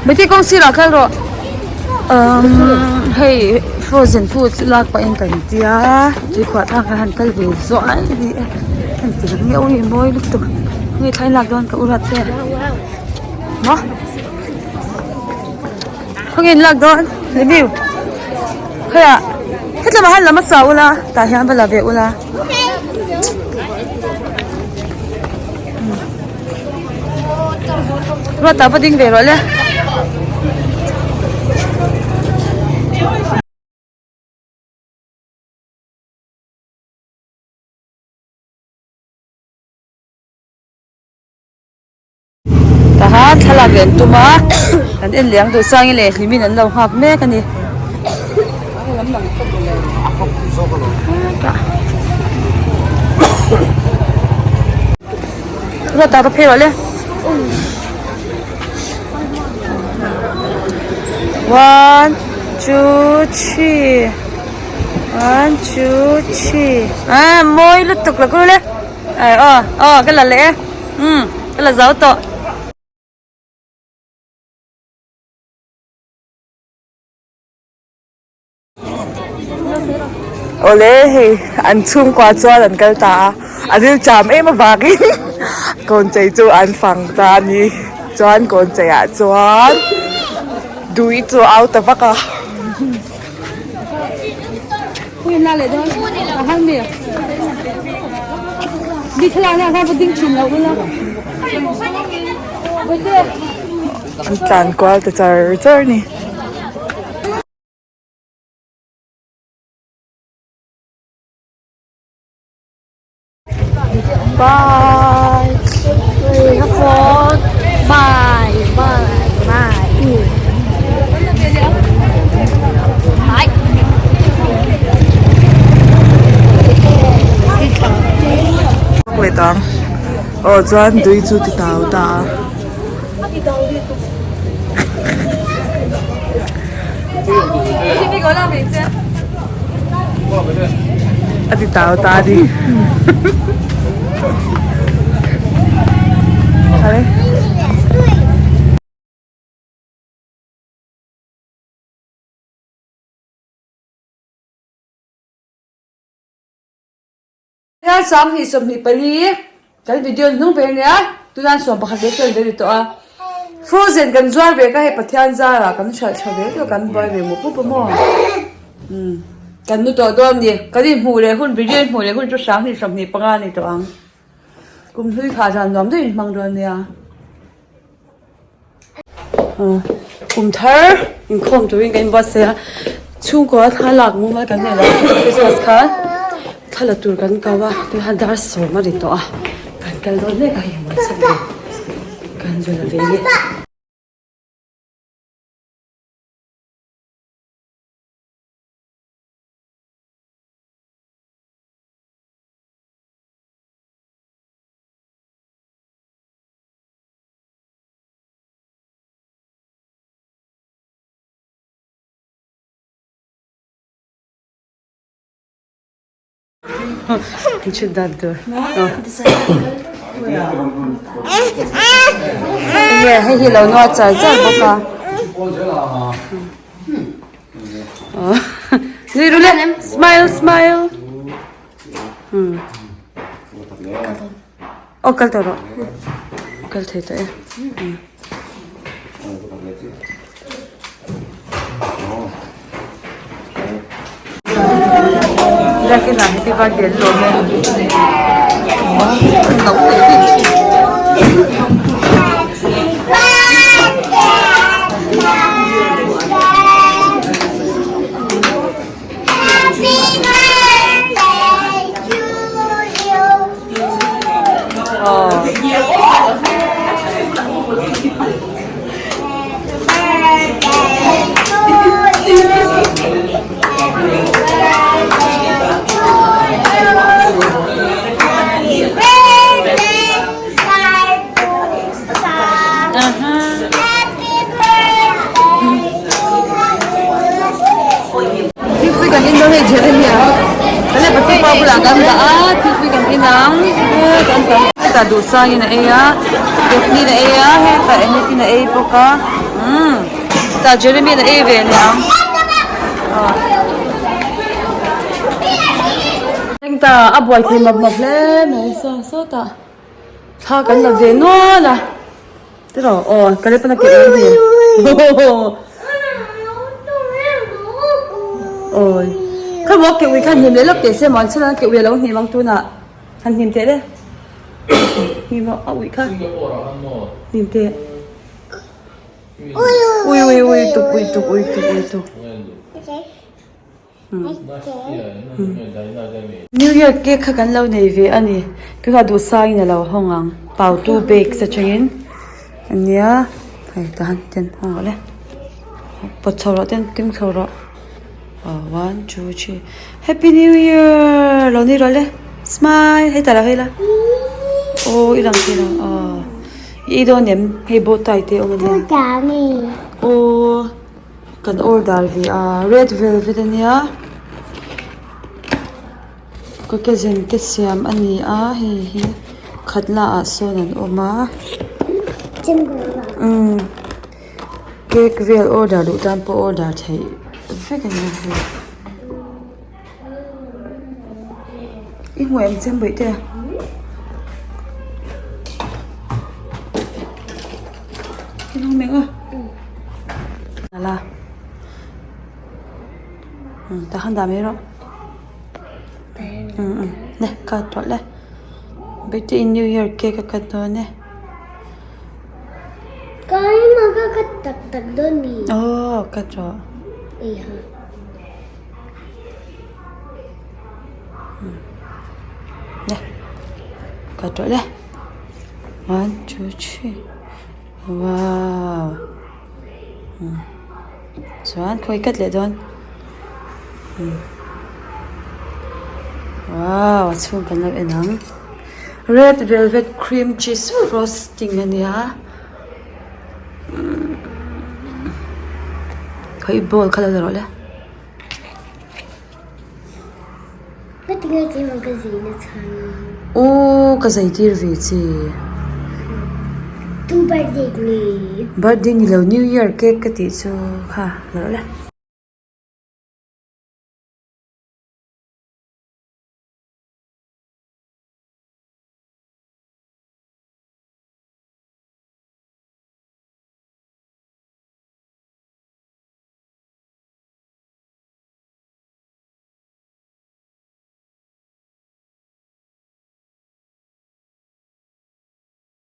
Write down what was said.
Beti kawng sirah kal rawh umm hei frozen food chu lak pahin kan tia tuikhuah tlang kan han kal ve zuai a ni e heng ti ang hi awi mawi lutuk nge thlai lak dawn ka urat te maw khawnge in lak dawn review khawia hetlama han lam a chau ula tah hian va la ve ula. Ruata va ding ve rawh le. Tahan thlalak leh an tum a kan en leh ang duh sangin leh hlimin an lo nghak mek a ni. Ruata va phei rawh le. One, two, three. One, two, three. Ah, mawi lutuk la kul le. Ai aw, aw ka la leh e. Umm, ka la zo tawh. Awle hei an chhungkua chuan an kal ta a, a ril cham em avangin kawnchei chu an fang ta a ni. Chuan kawnchei ah chuan dui chu a au ta vak a. An tlan kual ta char char a ni. Bye. Bye. Bye. Bye. Leh tang aw chuan tui chu ti tau ta a. A ti tau ta a ni. Hian 20 24 kan video hnung ber nia tunah 11 leh chuan ber ni tawh a frozen kan zuar ve kha hei Pathian zarah kan hralh tha ve deuh kan buai ve mawp mawp a maw umm kan nu tawh dawn a ni kan inhmuh leh hun video inhmuh leh hun chu 20 25 a ni tawh ang kum hlui kha zan nuam deuh inhmang dawn nia. Kum thar inkhawm turin kan inbuatsaih a chhungkaw thla lak mumal kan nei lo Christmas kha thla la tur kan kau a tunah dar sawm a ri tawh a kan kal dawn mek a hei muanchak ve kan zu la ve nge. Enge hei hi lo nuar char char bawk a nui ru le smile smile aw kal tawh rawh kal thei tawh e. Biakin ah happy birthday an lawm e. Thingpui kan in dawn hei Jeremia kan leh Pathian pa bulah kan dah a thingpui kan in ang kan tam hetah duhsangin a ei a Daphne a ei a hetah Enid-in a ei bawk a. Umm tah Jeremy in a ei ve leh ang. Thleng ta a buai thei map map hle mai saw sawtah thla kan la ve nual a tiraw aw ka le pawn a keh em hi awi kha maw keh ui kha hnim leh lawk teh se maw an chhun a keh ui a lo hnim ang tunah han hnim teh le hnim a ui kha hnim teh. Ui ui ui tuk ui tuk ui tuk ui tuk. New Year cake kha kan lo nei ve a ni. Tunah duhsangin a lo hawng ang. Pautu bakes atangin ania hei tahan ten hawng rawh le. Pawt chho rawh ten keng chho rawh. One two three Happy New Year lo ni rawh le. Smile hei tah lo hei la. Aw i lang thei lo aw. I ei dawn em hei bow tie te awm ania. Aw kan order ve a red velvet ania. Caucasian te siam a ni a hei hi khatla ah sawn an awm a. Umm. Cake vel order duh tan pawh order theih vek a ni a hei. I hmu em chem bawih te? I hmu mek a? Ala. Tah khan dah mai rawh. Le cut rawh le. Bawihte in new year cake a cut dawn e. Aw cut rawh. Le cut rawh le. One two three wow. Chuan khawi cut leh dawn wow a chhung kan lo en ang red velvet cream cheese frosting a nia khawi bowl kha lo la rawh le. Aww ka zai tir ve che. Birthday ni lo new year cake ka tih chu kha la rawh le.